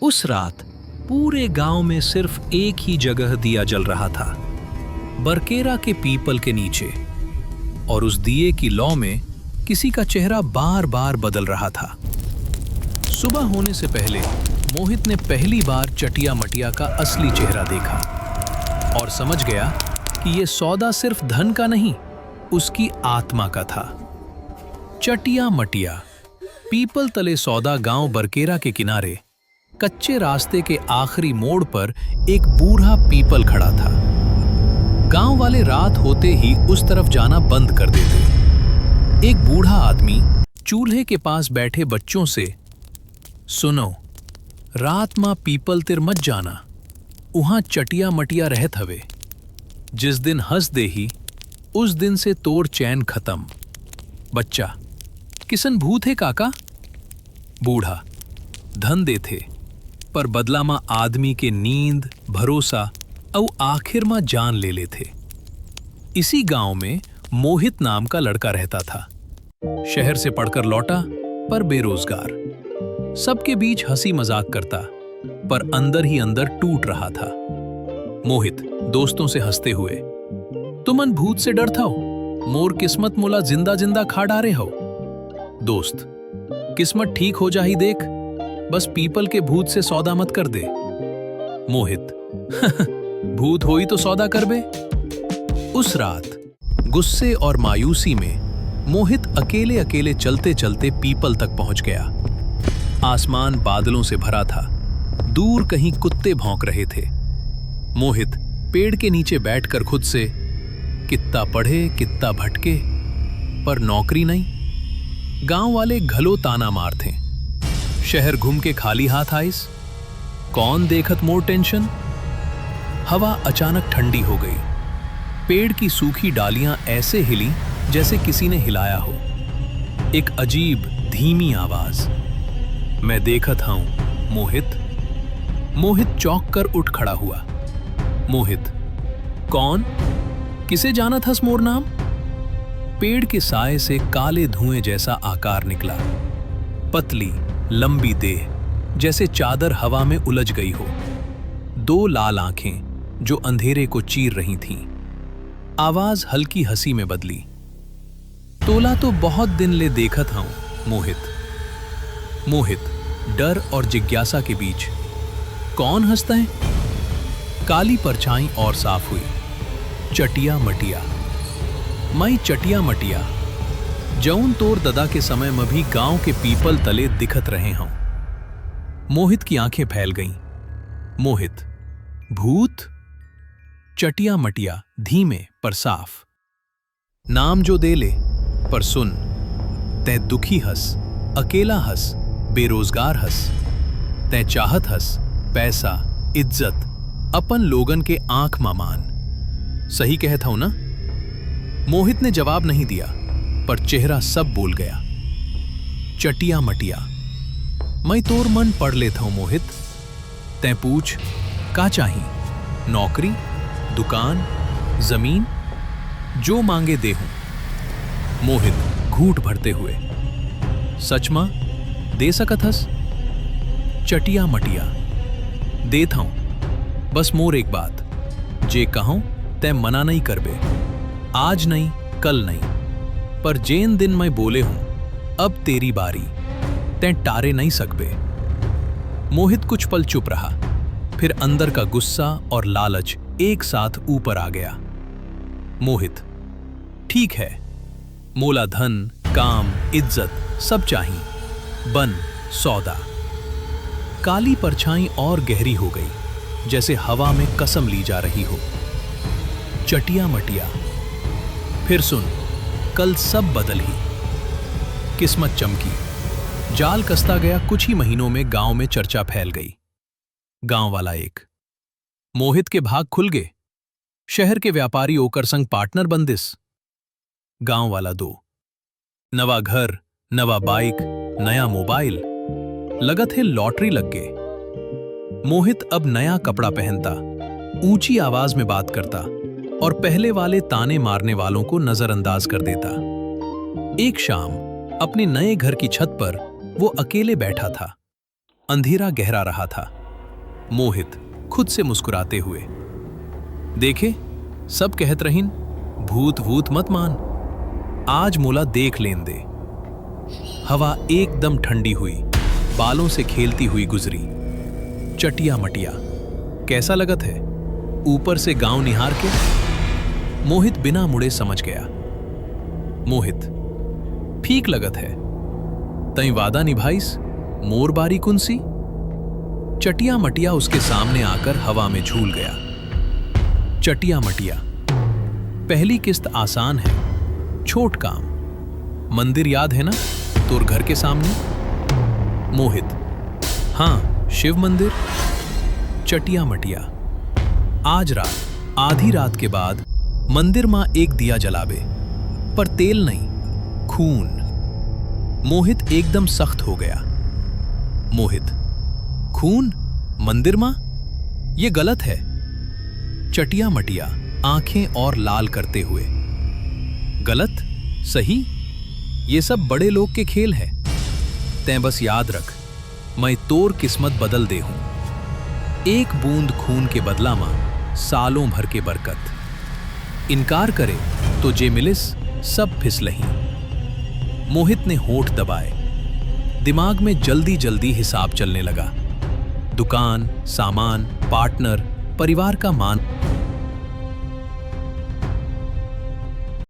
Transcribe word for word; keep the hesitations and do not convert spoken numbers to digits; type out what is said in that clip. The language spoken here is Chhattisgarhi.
उस रात पूरे गांव में सिर्फ एक ही जगह दिया जल रहा था, बरकेरा के पीपल के नीचे। और उस दिए की लौ में किसी का चेहरा बार बार बदल रहा था। सुबह होने से पहले मोहित ने पहली बार चटिया मटिया का असली चेहरा देखा और समझ गया कि ये सौदा सिर्फ धन का नहीं, उसकी आत्मा का था। चटिया मटिया। पीपल तले सौदा। गांव बरकेरा के किनारे कच्चे रास्ते के आखिरी मोड़ पर एक बूढ़ा पीपल खड़ा था। गांव वाले रात होते ही उस तरफ जाना बंद कर देते। एक बूढ़ा आदमी चूल्हे के पास बैठे बच्चों से, "सुनो, रात मा पीपल तिर मत जाना, उहां चटिया मटिया रहत हवे। जिस दिन हंस देही, उस दिन से तोर चैन खत्म।" बच्चा, "किसन भूत हे काका?" बूढ़ा, "धन देथे, पर बदला मा आदमी के नींद, भरोसा अउ आखिर मा जान ले लेथे।" इसी गांव में मोहित नाम का लड़का रहता था। शहर से पढ़कर लौटा, पर बेरोजगार। सबके बीच हंसी मजाक करता, पर अंदर ही अंदर टूट रहा था। मोहित, दोस्तों से हंसते हुए, "तुमन भूत से डरथव, मोर किस्मत मोला जिंदा जिंदा खा डारे हव।" दोस्त, "किस्मत ठीक हो जाही देख, बस पीपल के भूत से सौदा मत कर दे।" मोहित, "भूत होई तो सौदा करबे।" उस रात गुस्से और मायूसी में मोहित अकेले-अकेले चलते-चलते पीपल तक पहुंच गया। आसमान बादलों से भरा था। दूर कहीं कुत्ते भौंक रहे थे। मोहित पेड़ के नीचे बैठकर खुद से, "कित्ता पढ़े, कित्ता भटके, पर नौकरी नहीं।" गांव वाले घलो ताना मारथे, "शहर घूम के खाली हाथ आइस।" कौन देखत मोर टेंशन? हवा अचानक ठंडी हो गई। पेड़ की सूखी डालियां ऐसे हिली जैसे किसी ने हिलाया हो। एक अजीब धीमी आवाज, "मैं देखत हूं, मोहित।" मोहित चौंक कर उठ खड़ा हुआ। मोहित, "कौन? किसे जानत हस मोर नाम?" पेड़ के साए से काले धुएं जैसा आकार निकला। पतली, लंबी देह, जैसे चादर हवा में उलझ गई हो। दो लाल आंखें, जो अंधेरे को चीर रही थीं। आवाज हल्की हंसी में बदली, "तोला तो बहुत दिन ले देखत हूं, मोहित।" मोहित, डर और जिज्ञासा के बीच, "कौन हंसता है?" काली परछाई और साफ हुई। "चटिया मटिया, मैं चटिया मटिया, जौन तोर ददा के समय म भी गांव के पीपल तले दिखत रहे हूं।" मोहित की आंखें फैल गईं। मोहित, "भूत?" चटिया मटिया, धीमे पर साफ, "नाम जो दे ले, पर सुन, तैं दुखी हस, अकेला हस, बेरोजगार हस। तैं चाहत हस पैसा, इज्जत, अपन लोगन के आंख मा मान। सही कहत हूं ना?" मोहित ने जवाब नहीं दिया, पर चेहरा सब बोल गया। "चटिया मटिया, मैं तोर मन पढ़ लेत हूं मोहित। तैं पूछ, का चाही? नौकरी, दुकान, जमीन, जो मांगे देहूं।" मोहित, घूंट भरते हुए, "सच मां दे सकत हस?" चटिया मटिया, "देत हूं, बस मोर एक बात, जे कहूं तैं मना नहीं करबे। आज नहीं, कल नहीं, पर जेन दिन मैं बोले हूं, 'अब तेरी बारी,' तैं टारे नहीं सकबे।" मोहित कुछ पल चुप रहा, फिर अंदर का गुस्सा और लालच एक साथ ऊपर आ गया। मोहित, "ठीक है, मोला धन, काम, इज्जत, सब चाही, बन सौदा।" काली परछाई और गहरी हो गई, जैसे हवा में कसम ली जा रही हो। चटिया मटिया, "फिर सुन, कल सब बदल ही।" किस्मत चमकी, जाल कसता गया। कुछ ही महीनों में गांव में चर्चा फैल गई। गांव वाला एक, "मोहित के भाग खुल गे, शहर के व्यापारी ओकर संग पार्टनर बन दिस।" गांव वाला दो, "नवा घर, नवा बाइक, नया मोबाइल, लगत हे लॉटरी लग गे।" मोहित अब नया कपड़ा पहनता, ऊंची आवाज में बात करता और पहले वाले ताने मारने वालों को नजरअंदाज कर देता। एक शाम अपने नए घर की छत पर वो अकेले बैठा था। अंधेरा गहरा रहा था। मोहित खुद से मुस्कुराते हुए, "देखे, सब कहत रहिन, भूत वूत मत मान, आज मोला देख लेन दे।" हवा एकदम ठंडी हुई, बालों से खेलती हुई गुजरी। "चटिया मटिया, कैसा लगत है?" ऊपर से गांव निहार के मोहित बिना मुड़े समझ गया। मोहित, "ठीक लगत है। तई वादा निभाइस, मोर बारी कुंसी?" चटिया मटिया उसके सामने आकर हवा में झूल गया। चटिया मटिया, "पहली किस्त आसान है, छोट काम। मंदिर याद है ना, तोर घर के सामने?" मोहित, "हाँ, शिव मंदिर।" चटिया मटिया, "आज रात, आधी रात के बाद मंदिर मा एक दिया जलाबे, पर तेल नहीं, खून।" मोहित एकदम सख्त हो गया। मोहित, "खून मंदिर मा? ये गलत है।" चटिया मटिया, आंखें और लाल करते हुए, "गलत? सही? ये सब बड़े लोग के खेल है। तैं बस याद रख, मैं तोर किस्मत बदल दे हूं। एक बूंद खून के बदला मा सालों भर के बरकत। इनकार करे तो जे मिलिस, सब फिसलही।" मोहित ने होठ दबाए। दिमाग में जल्दी-जल्दी हिसाब चलने लगा। दुकान, सामान, पार्टनर, परिवार का मान।